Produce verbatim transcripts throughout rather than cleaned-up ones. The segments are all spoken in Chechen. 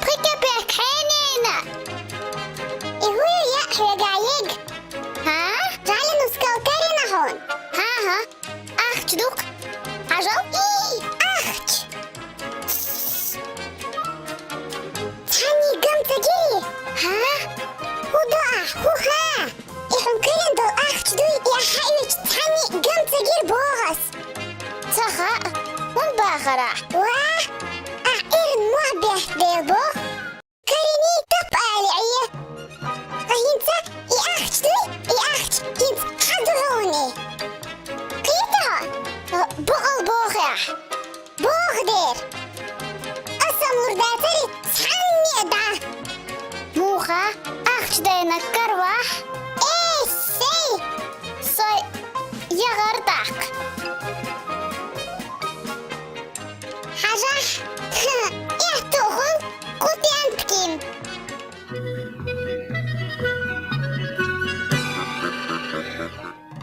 Пхи кепек хьенена. И хӀу я хьоьга йиг? Хьа? Жали нускал карина хьуна? Хьа-хьа. Ахча ду-кх. Хьажал. И, ахча! Цхьанне ган ца гирий? Хьа? ХӀу до ахь, хӀу хьа? И хьуна карина долу ахча дуй, и ахь хьаоьцуш цхьанне ган ца гира боху ас. Ца хаьа, хӀунда бахара ахь? Ва, ахь эрна мохь бехк бела боху. Кариний тап али Ӏе. Ткъа хӀинца и ахча дуй, и ахча хӀинца хьан ду хьуна? Кхета хьо? Бакъал боху ахь. Боху дера. Аса лур дацари цхьанне а дӀа. Муха, ахча дайнарг каравахь? Эй, сей! Сой, ягӀар даккха. Хьажахь, эхь тухун кутен тким.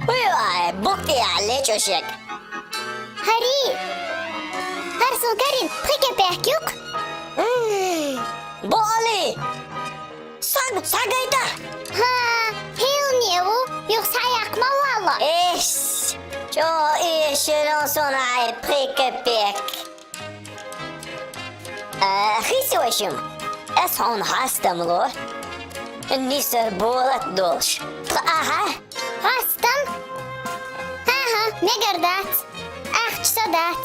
Уй-вай, букъ тӀехь лечкъо шег. ХӀари! ХӀара суна карина пхи кепек ю-кх. М, бо али! Саг-, сагайта! ХӀа, хӀилне ву, юха схьаяккха ма валла. Эс, чӀогӀа эшира суна хьайн пхи кепек. А, хи сой шим, ас хьуна хьастам ло. Нисар болат долуш. Тха ахьа? Хьастам? ХӀа-хӀа, мегар дац. Ахча со дац.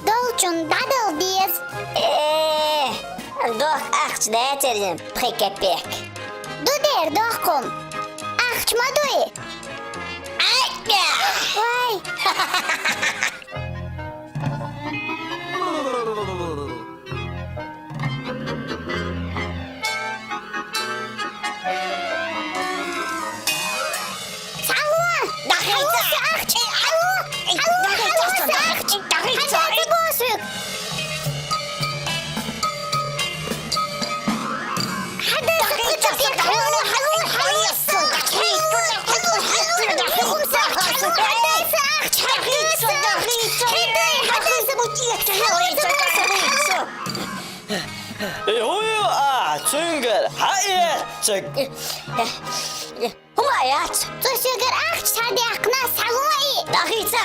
Долчун дӀадала деза. Э, дохка ахча дацарзина пхи кепек. Ду дера дохкум. Ахча ма дуй. Ай, бя! Вай! Цхьалла! Дахица! Хьалуса ахча! Хьалу! Хьалу! Хьалуса ахча! Дахица! Хьадаца босуьг! Хьадаца кхуьца пек! Хьалу! Хьалу! Хьалуса! Хьалуса ахча! Хьадаца ахча! Хьадаца ахча! Хьадаца! Хьадаца! И хӀун ю ахь цуьнгара хьаэцциг? ХӀума яц? Цо соьгара ахча схьадаьккхина, схьалой! Дахийца!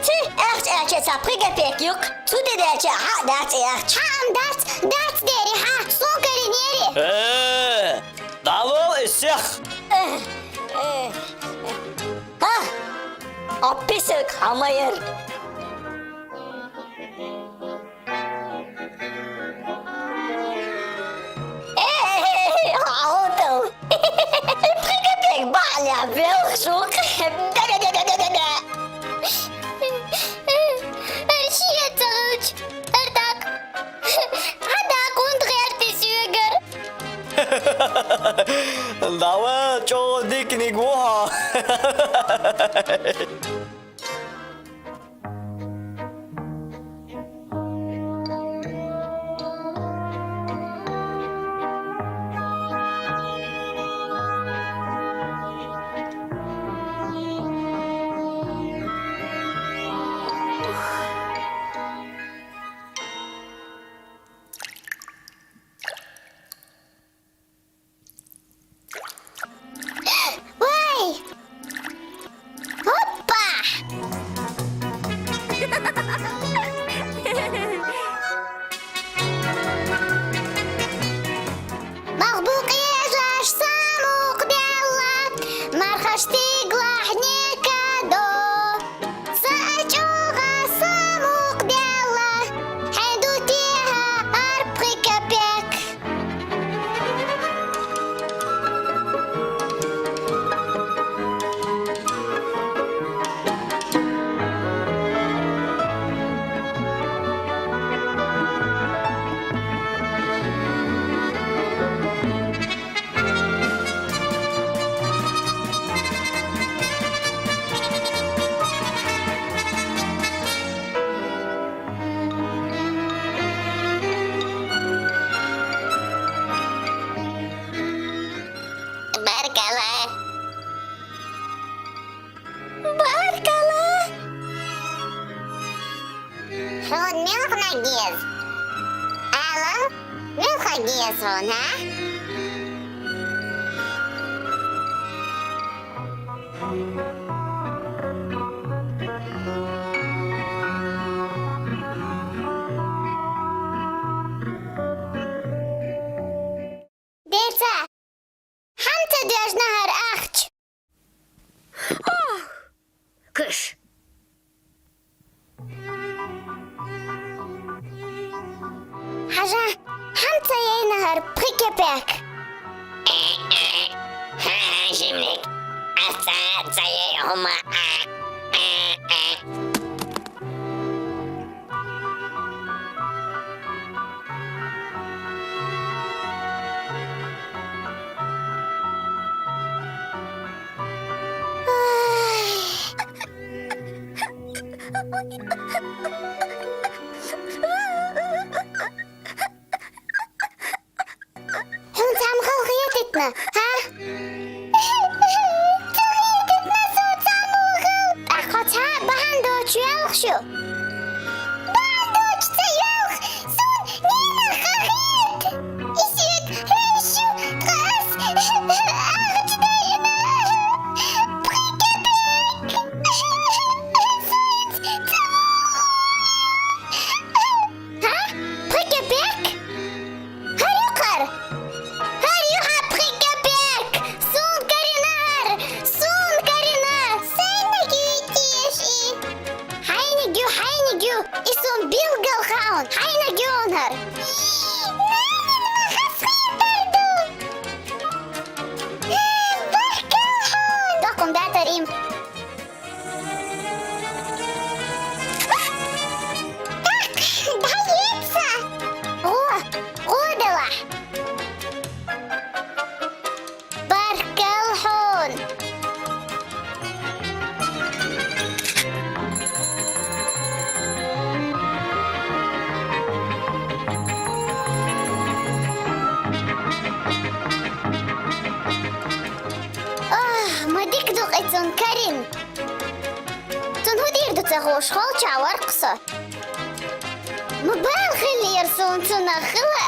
Ци, ахча аьлча цхьа пхи копейк ю-кх, цу тӀе даьлча хьа а дац и ахча. Хьа-м дац, дац дери хьа, суна каринери. Э, дӀавала и сих! Э, э, э. ХӀа! Ӏа писарг хьан ма яра. Э, хьо тов. Пхи копейк бахьалехь белхаш ву-кх. Да-да-да-да-да-да. ХӀара шен ца хилча, хӀара дакъа. Хьан дакъа хӀунда гӀерта и соьгара? ДӀавала, чӀогӀа диканиг ву хьо. Вай! Оппа! Муха гиэсун, а? Дээдсэ, хамта дээшэнһээр аагыш. Ох, кыш. Хажа, хамта заяанһаар пхыкебек. Ха, шимник. Аца, заяа хума. Хүн самгалхыетэтнэ, ха? Тохыетэтнэ, соо самгалхал. Ахо, та баһан дууш ёлохош. Баһан дууш та ёлох. Сун нина хахыт. Исик, хэшу, тас, ахчдайна. Пхыкебек. Сыц, цао. Ха? Пхыкебек? Харюу хар. Харюу ха, пхыкебек. Суун карина хар. Суун карина. Сайна гү, тииши. Хайна гү, хайна гү. И суун билгэл хаан. Хайна гү онор. Нанин махас хыдэрдүү. Бэрхэл һуун. Докун датар им. Так, даецца. О, о, дела. Бэрхэл һуун. Ох, мэдэгдүг эцэн карин. Тун хүдэр дутсаһууш холча вархаса. Мүбэл хэлээр суун цунахыла.